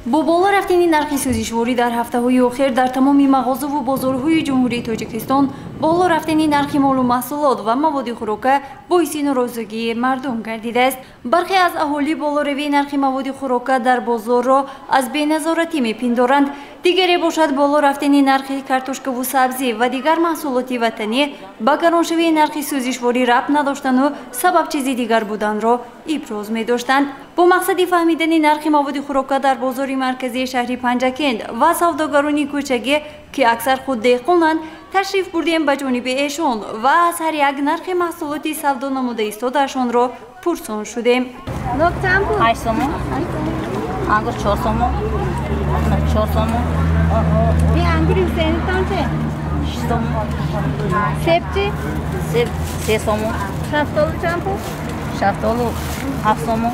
Бо боло рафтани нархи сӯзишворӣ дар ҳафтаҳои охир дар тамоми мағозаву бозорҳои Ҷумҳурии Тоҷикистон боло рафтани нархи молу маҳсулот ва маводи хӯрока боиси норозигии мардум гардидааст. Бархе аз аҳолӣ болоравии нархи маводи хӯрока дар бозорро аз беназоратӣ мепиндоранд. Дигаре бошад боло рафтани нархи картошкаву сабзӣ ва дигар маҳсулоти ватанӣ ба гароншавии нархи сӯзишворӣ рабт надоштану сабаб чизи дигар буданро иброз медоштанд. Бо мақсади фаҳмидани нархи маводи хӯрока дар бозори марказии шаҳри Панҷакент ва савдогарони кӯчагӣ, ки аксар худ деҳқонанд, ташриф бурдем ба ҷониби эшон ва аз ҳар як нархи маҳсулоти савдо намуда истодаашонро пурсон шудем. 8 сомон, ангур 4 сомон, 4 сомон. Ин ангури Ҳусейнитон че? 6 сомон. Себ чи? Себ 3 сомон. Шафтолу чанд пул? Шафтолу 7 сомон.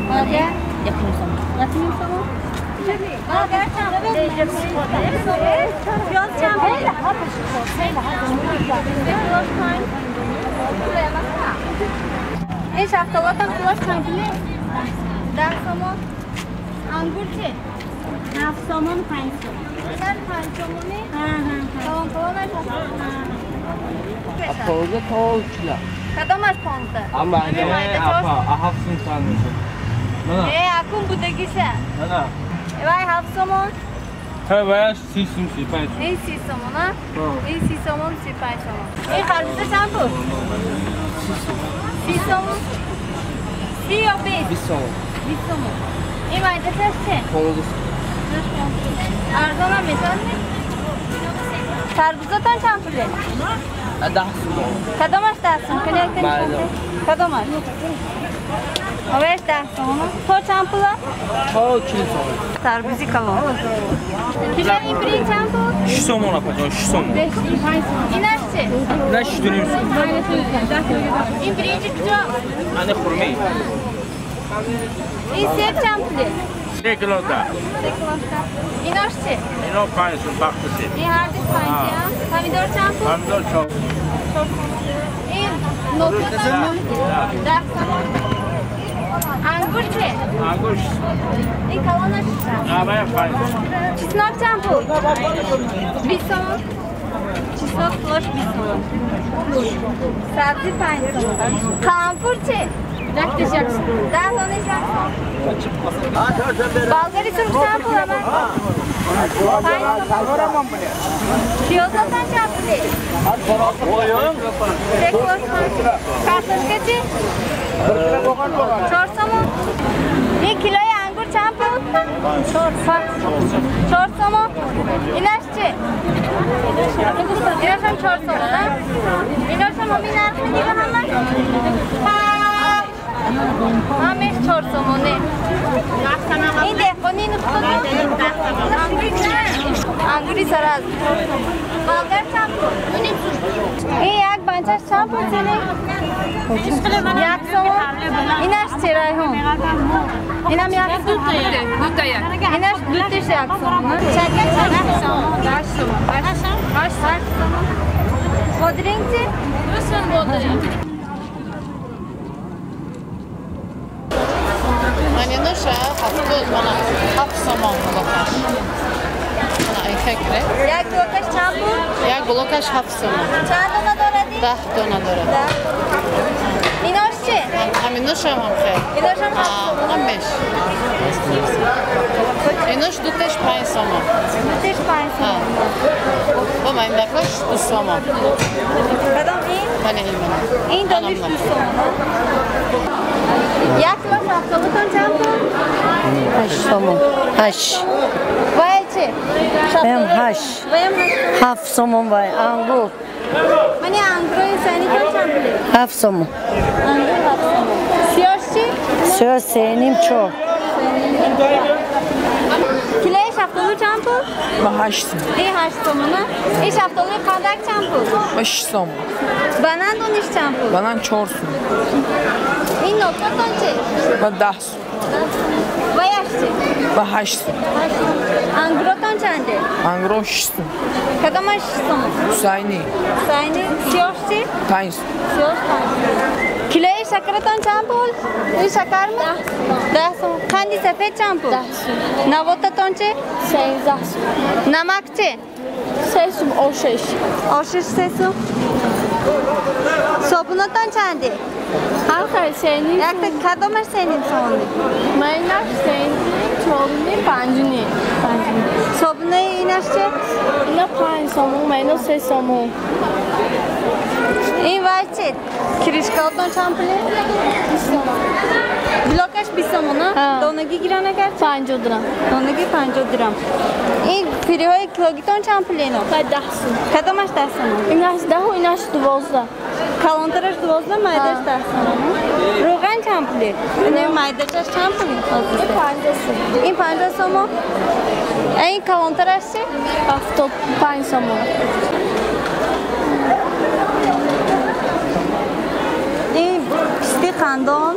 Болга? 1,5 сомон. 1,5 сомон? Болга чанд пул? Пиёз чанд пул? Ин шафтолотам пулаш чанд пул? 10 сомон. Ангур че? 7 сомон, 5 сомон. Инаш 5 сомони? Калон калонаш 7 сомон. 15 то 40. Кадомаш 15? Ама апа, 7 сом чанд мешавад? Э, акун будагиша. Ана. Вай 7 сомон. Ҳа, ваяш 30 сом, 35 сом. Ин 30 сомон, а? Ин 30 сомон, 35 сомон. Ин харбуза чанд пул? 30 сомон. 30 ё 20? 20 сомон. 20 сомон. Ин майдашаш че? 15 сом. Арзонам мешавад? Тарбузатон чанд пуле? 10 сомон. Кадомаш 10 сом? Кадомаш? Овеш 10 сомон. То чанд пула? То 40 сомон. Тарбузи калон. Кило ин биринҷ чанд пул? 6 сомон апаҷон, 6 сомон. Инаш че? Инаш 6,5 сом. Ин биринҷи куҷо? Ане хурмӣ. Ин себ чанд пуле? 3 кило да. 3 кило да. Инош че? Ино 5 сом, бахти себ. Ин ҳар ду 5 сом. Помидор чанд пул? Помидор 4 сом. Ин нокио чанд пул? 10 сомон. Ангур че? Ангур 6 сом. Ин калонаш 6 сом. Абая 5 сом. Чеснок чанд пул? 20 сомон. Чеснок пулаш 20 сомон. Сабзи 5 сомон. Қаламфур че? 10 сом. 10 донаш 1 сом. Болгари сурх чанд пул ама? 5 сом. Пиёзатон чанд пуле? 3 килош 5. Картошка чи? 4 сомон. Ин килои ангур чанд пул? 4 сомон. Инаш чи? Инашам 4 сомон, а? Инашам ҳамин нарх медиҳа ҳама? Ҳамеш 4 сомоне. Ин деҳқони нуқтаро? Ангури сараз. Болгар чанд пул? Ин як банчаш чанд пул цене? 1 сомон. Инаш чи Райҳон? Инам 1 сом. Инаш дуташ 1 сомон. Чакка чанд? 8 сомон. 8 сомон. Бодринг чи? 2 сом бодринг. Маниноша ҳафтод мана 7 сомон блокаш. Мана ин фикре. Як блокаш чанд пул? Як блокаш 7 сомон. Чанд дона дорад? 10 дона дорад. Инош чи? Ҳаминошам ҳам хел. Иношам 7 сомон. Ҳамеш. Инош дуташ 5 сомон. Дуташ 5 сомон. Бо майдакаш 2 сомон. Кадом ин? Бале, ин мана. Ин дониш 2 сомон. Як кило шафтолутон чанд пул? 8 сомон. 8. Вай чи? Ваям 8. Ваям 8. 7 сомон вай ангур. Мани ангурои санитон чанд пул? 7 сомон. Ангур 7 сомон. Сиёш чи? Сиёш 3,5 4. Килои шафтолу чанд пул? Ба 8 сом. Ин 8 сомон, а? Ин шафтолуи қандак чанд пул? Ба 6 сом. Банан дониш чанд пул? Банан 4 сом. Ин нокатон чӣ? Ба 10 сум. Ва яш чӣ? Ба 8 сум. Ангуротон чанде? Ангуро 6 сум. Кадомаш 6 сум? Ҳусайнӣ. Ҳусайнӣ. Сиёш чӣ? 5 сум. Сиёш 5 сум. Килои шакаратон чанд пул? Ин шакар ми? 10 сум. Қанди сафед чанд пул? 10 сум. Навотатон чӣ? 13 сум. Намак чӣ? 3 сум ошиш. Ошиш 3 сум. Собунатон чанде? Ҳар хел 3.5 сум. Якта кадомаш 3.5 сомонӣ? Майнаш 3.5, 4.5, 5.5. Собунаи инаш чӣ? Ина 5 сомон, майна 3 сомон. Ин вай чӣ? Кришкаотон чанд пуле? 20 сомон. Блокаш 20 сомон, а? Донагӣ гиран агар? 50 дирам. Донагӣ 50 дирам. Ин фириҳои килогитон чанд пуле ино? 10 сум. Кадомаш 10 сомон? Инаш 10, инаш 12. Калонтараш 12, майдаш 10 сомон. Равған чанд пуле? Ин майдачаш чанд пуле? Ин 50 сум. Ин 50 сомон? Ин калонтараш чӣ? 75 сомон. Ин писти қандон.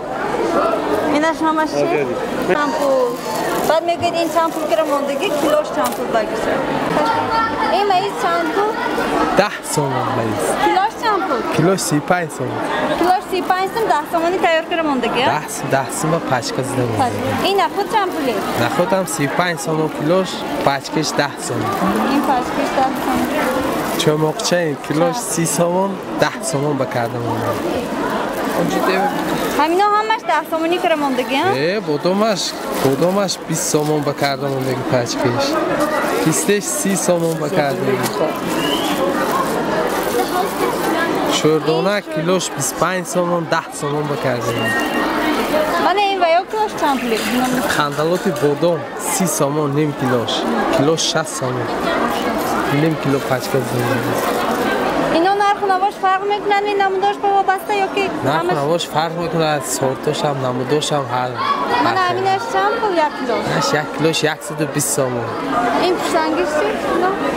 Инаш номаш чӣ? Чанд пул? Баъд мегӯяд ин чанд пул кира мондагӣ, килош чанд пул багиша. Ин маиз чанд пул? 10 сомон маиз. Килош чанд пул? Килош 35 сомон. Килош 35 сум, 10 сомонӣ тайёр кира мондагӣ, а? 10 сум ба пачка зада мондагӣ. Ин нахуд чанд пуле? Нахуд ҳам 35 сомон килош, пачкаш 10 сомон. Ин пачкаш 10 сомон. Чӯмоқча килош 30 сомон, 10 сомон ба карда мондагӣ. Ҳамино ҳамаш 10 сомонӣ кира мондагӣ, а? Э, бодомаш 20 сомон ба карда мондагӣ пачкаш. Пистеш 30 сомон ба кардагӣ. Шӯрдона килош 25 сомон, 10 сомон ба кардагӣ. Мана ин ваё килош чанд пуле? Қандалоти бодом 30 сомон ним килош. Килош 60 сомон. Ним кило пачка зиндагӣ. Ино нарху навош фарқ мекунад, ин намудош ба вобаста ё ки нарху навош фарқ мекунад, сортошам, намудошам ҳар. Мана ҳаминаш чанд пул як килош? Инаш як килош 120 сомон. Ин пуштангиш чӣ?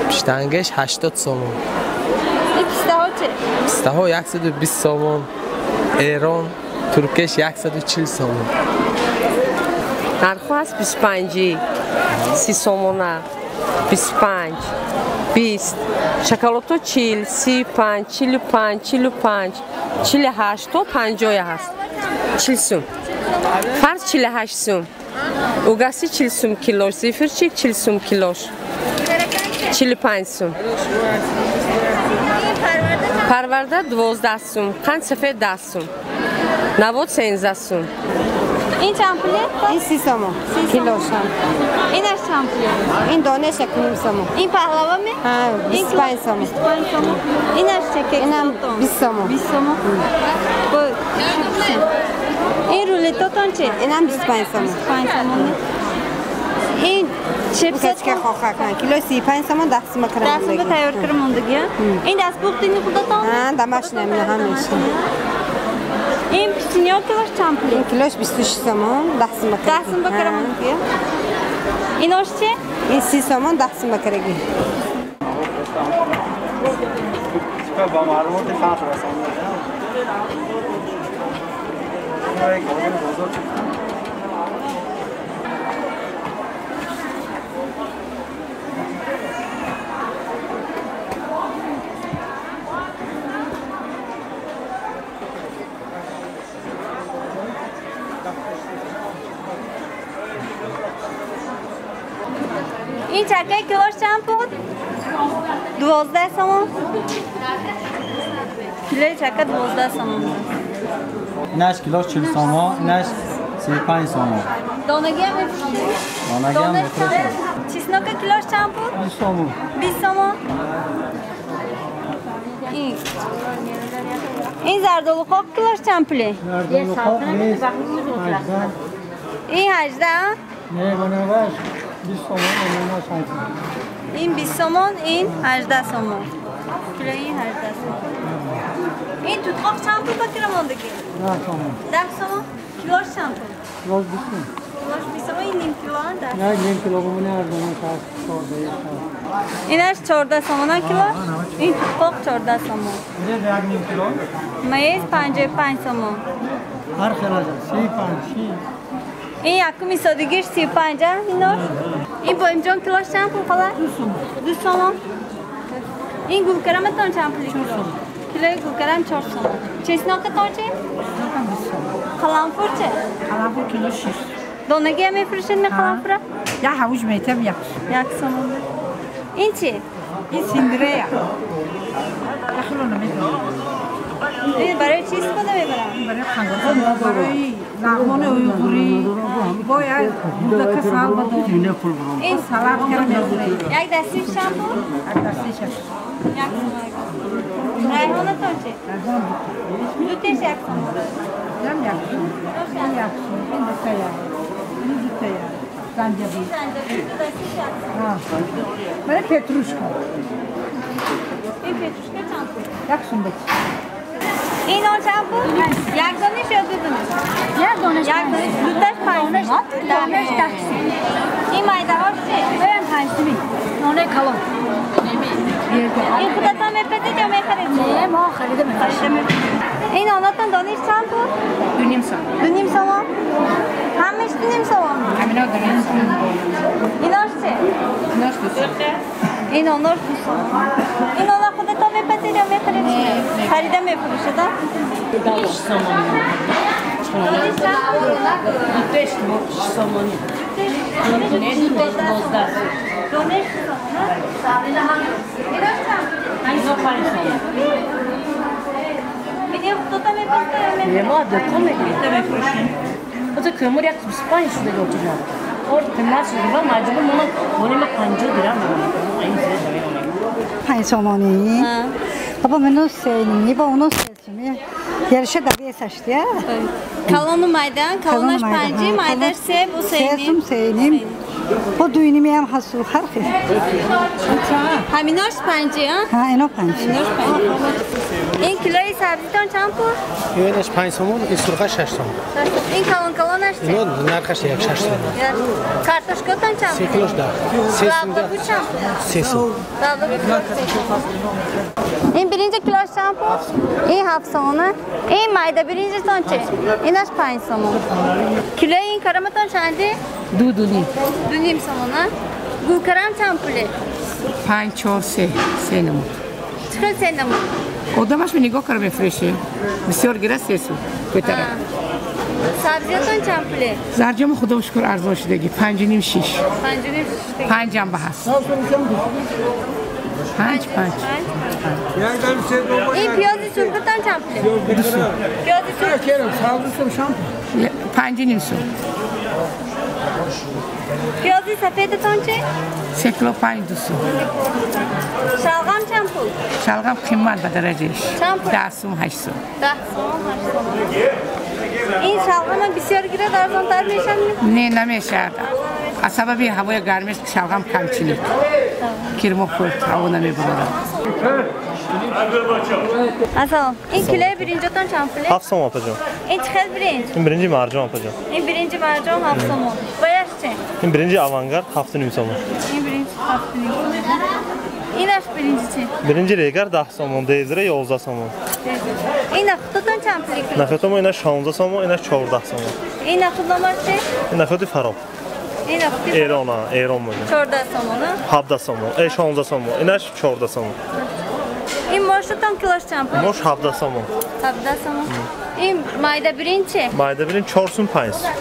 Пуштангиш 80 сомон. Ин пистаҳо чӣ? Пистаҳо 120 сомон. Эрон, туркеш 140 сомон. Нарху ҳаст 25, 30 сомона, 25, 20, шоколото 40, 35, 45, 45, 48 то 50 ҳаст. 40 сум. Фарз 48 сум. Угаси 40 сум килош, зефирчик 40 сум килош. 45 сум. Парварда 12 сум, қанд сафед 10 сум. Навод 13 сум. Ин чанд пуле? Ин 30 сомон. Килош. Инаш чанд пуле? Ин донаш 1.5 сомон. Ин паҳлава ми? Ҳа, 25 сомон. 25 сомон. Инаш чӣ? Инам 20 сомон. 20 сомон. Бо ин рулетотон чӣ? Инам 25 сомон. 25 сомон. Ин чипсачка хоха кан. Кило 35 сомон 10 сом кира. 10 сом тайёр кира мондагӣ, а? Ин дастпухти ини худатон? Ҳа, дамашна мина ҳамеш. Ин печенье килош чанд пул? Ин килош 26 сомон, 10 сом кира. 10 сом кира мондагӣ. Инош чӣ? Ин 30 сомон, 10 сом кирагӣ. Ба маълумоти фахр расонда. Ин чакаи килош чанд пул? 12 сомон. Килои чака 12 сомон. Инаш килош 40 сомон, инаш 35 сомон. Донагиам мефурӯшед? Донагиам мефурӯшем. Чеснока килош чанд пул? 20 сомон. 20 сомон. Ин зардолуқоқ килош чанд пуле? Зардолуқоқ нест. 18. Ин 18? Не, бонаваш 20 сомон, онаш 18. Ин 20 сомон, ин 18 сомон. Килои ин 18 сомон. Ин тутқоқ чанд пул ба кира мондагӣ? 10 сомон. 10 сомон. Килош чанд пул? Килош 20 сом. Килош 20 сомон, ин ним кило 10. Не, ним кило бумони арзонаш ҳаст 14 сомон. Инаш 14 сомона кило? Ин тутқоқ 14 сомон. Ин як ним кило? Маиз 55 сомон. Ҳар хел 35, 6. Ин якуми содагиш 35, а? Инош? Ин боимҷон килош чанд пул хола? 2 сомон. 2 сомон. Ин гулкараматон чанд пули кило? Килои гулкарам 4 сомон. Чеснокатон чи? Чеснокам 20 сомон. Қаламфур чи? Қаламфур кило 6. Донагия мефурӯшед ми қаламфура? Я ҳавуҷ метам 1. 1 сомон. Ин чи? Ин синдирея. Яхело намедонам. Ин барои чӣ истифода мебарам? Барои қандоса, барои лағмони уйғурӣ, бояд гурдака сал бадор. Ин салат кара мехӯрем. Як дастиш чанд пул? Як дастиш 1. 1 сомон. Райҳонатон чи? Райҳон ду теш 1 сомон. Ям 1 сом. Ин 1 сом, ин дута 1. Ин дута 1. Занҷабил. Занҷабил ду дастиш 1 сом. Барои петрушка. Ин петрушка чанд пул? 1 сом бачи. Ин он чанд пул? Як дониш ё ду дониш? Як дониш. Як дониш. Дуташ 5 сом. Дониш 10 сом. Ин майдаҳош чи? Ин 5 сом. Ноне калон. Ин худатон мепазед ё мехаред? Не, мо харида мефурӯшем. Ин онатон дониш чанд пул? 2.5 сом. 2.5 сомон? Ҳамаш 2.5 сомон? Ҳамино 2.5 сом. Инош чи? Инош 2 сом. Ин онош 2 сом. Ин она худатон мепазед ё мехаред? Харида мефурӯшед, а? 6 сомонӣ. Дониш чанд пул? Дутеш 6 сомонӣ. Не, дутеш 12. Дониш 6 сомон, а? Инош чанд пул? 55 сомон. Ин худатон мепазед ё мехаред? Не, мо дукон мефурӯшем. Ҳозир кӯмур 125 шуда очиҷон. Ор қимат шуда ва маҷбур мо болема 50 дирам мемонем. Ин зиёд намемонем. 5 сомонӣ. Баба мину 3.5, ба уну 3 сомонӣ. Ярыша дабия саштия. Калону майдан, калонаш 5, майдаш 3, бу 3.5. 3 сом 3.5. Бо 2.5 ҳам ҳаст ҳар хел. Ҳаминош 5, а? Ҳа, ино 5. Инош 5. Ин килои сабзитон чанд пул? Инаш 5 сомон, ин сурха 6 сомон. Ин калон калонаш чи? Ино нархаш 1 6 сомон. Картошкатон чанд пул? 3 килош 10. 3 сом. Лаблабу чанд пул? 3 сом. Лаблабу 3 сом. Ин биринҷи килош чанд пул? Ин 7 сомон. Ин майда биринҷитон чи? Инаш 5 сомон. Килои ин караматон чанди? 2.5. 2.5 сомон, а? Гулкарам чанд пуле? 5 4 3 3 намуд. Чӣ хел 3 намуд? Одамаш нигоҳ кара мефурӯшем. Бисёр гира 3 сум. Бетара. Сабзиятон чанд пуле? Зарҷомо худо шукр арзон шудаги. 5.5 6. 5.5 6. 5 ҳам ба ҳаст. 5 5. Ин пиёзи сурхатон чанд пуле? 2 сум. Пиёзи сурх 5.5 сум. Пиёзи сафедатон чи? 3 кило 5 2 сум. Шалғам чанд пул? Шалғам қимат ба дараҷааш. Чанд пул? 10 сум 8 сум. 10 сум 8 сум. Ин шалғама бисёр гирад арзонтар мешавад? Не, намешавад. Аз сабаби ҳавои гармиш шалғам камчинид. Кирмо хӯрд, ҳаво намебарорад. Ассалом. Ин килои биринҷотон чанд пуле? 7 сом опаҷон. Ин чӣ хел биринҷ? Ин биринҷи марҷон опаҷон. Ин биринҷи марҷон 7 сомон. Баяш чи? Ин биринҷи авангард 7.5 сомон. Ин биринҷ 7.5 сомон. Инаш биринҷи чи? Биринҷи регар 10 сомон, дезира 11 сомон. Ин нахӯдотон чанд пули кило? Нахӯдомо инаш 16 сомон, инаш 14 сомон. Ин нахӯд номаш чи? Ин нахӯди фароб. Ин нахӯди Эрон, Эрон мегӯям. 14 сомон, а? 17 сомон, 16 сомон, инаш 14 сомон. Ин мошатон килош чанд пул? Мош 17 сомон. 17 сомон. Ин майда биринҷ чи? Майда биринҷ 4 сум 5 сум.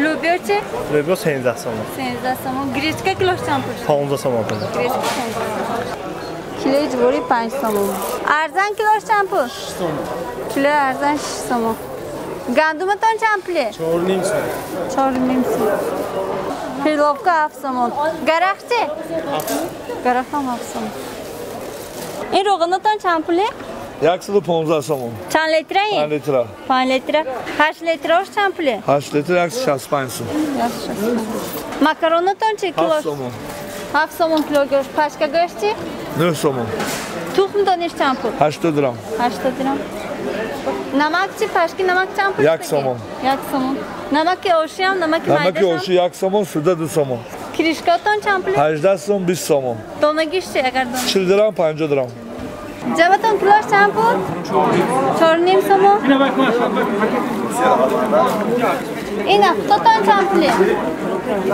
Лӯбиё чи? Лӯбиё 13 сомон. 13 сомон. Гречка килош чанд пул? 15 сомон. Гречка 15 сомон. Килои ҷуворӣ 5 сомон. Арзан килош чанд пул? 6 сомон. Килои арзан 6 сомон. Гандуматон чанд пуле? 4.5 сом. 4.5 сом. Перловка 7 сомон. Гарах чи? Гарах ҳам 7 сомон. Ин равғанатон чанд пуле? 115 сомон. Чанд литра ин? 5 литра. 5 литра. 8 литрааш чанд пуле? 8 литра 165 сом. 165. Макаронатон чи килош? 7 сомон. 7 сомон кило гӯшт. Пачка гӯшт чи? 9 сомон. Тухм дониш чанд пул? 80 дирам. 80 дирам. Намак чи? Пашки намак чанд пул? 1 сомон. 1 сомон. Намаки оши ҳам, намаки майда Намаки оши 1 сомон, суда 2 сомон. Киришкатон чанд пул? 18 сом, 20 сомон. Донагиш чи агар дона? 40 дирам, 50 дирам. Ҷаватон килош чанд буд? 4.5 сомон. Ин худтон чанд пуле?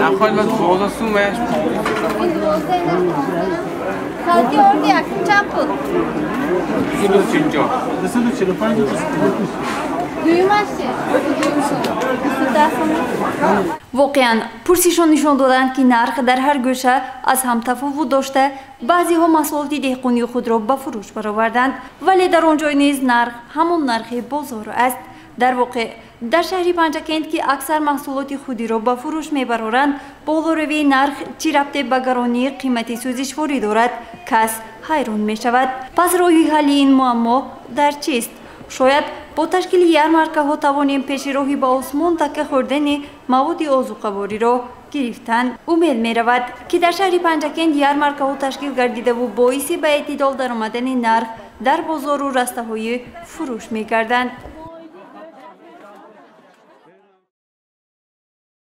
Нахоҳед ба 12 сум ва Ин 12, инаш 15. Салти орди якум чанд пул? 250. 245. Дуюмаш чи? 10 сомон. Воқеан, пурсишон нишон доданд, ки нарх дар ҳар гӯша аз ҳам тафовут дошта, баъзеҳо маҳсулоти деҳқонии худро ба фурӯш бароварданд, вале дар он ҷой низ нарх ҳамон нархи бозор аст. Дар воқеъ, дар шаҳри Панҷакент, ки аксар маҳсулоти худиро ба фурӯш мебароранд, болоравии нарх чӣ рабте ба гаронии қимати сӯзишворӣ дорад, кас ҳайрон мешавад. Пас роҳи ҳалли ин муаммо дар чист? Шояд бо ташкили ярмаркаҳо тавонем пеши роҳи ба осмон такка хӯрдани маводи озуқавориро гирифтан. Умед меравад, ки дар шаҳри Панҷакент ярмаркаҳо ташкил гардидаву боиси ба эътидол даромадани нарх дар бозору растаҳои фурӯш мегарданд.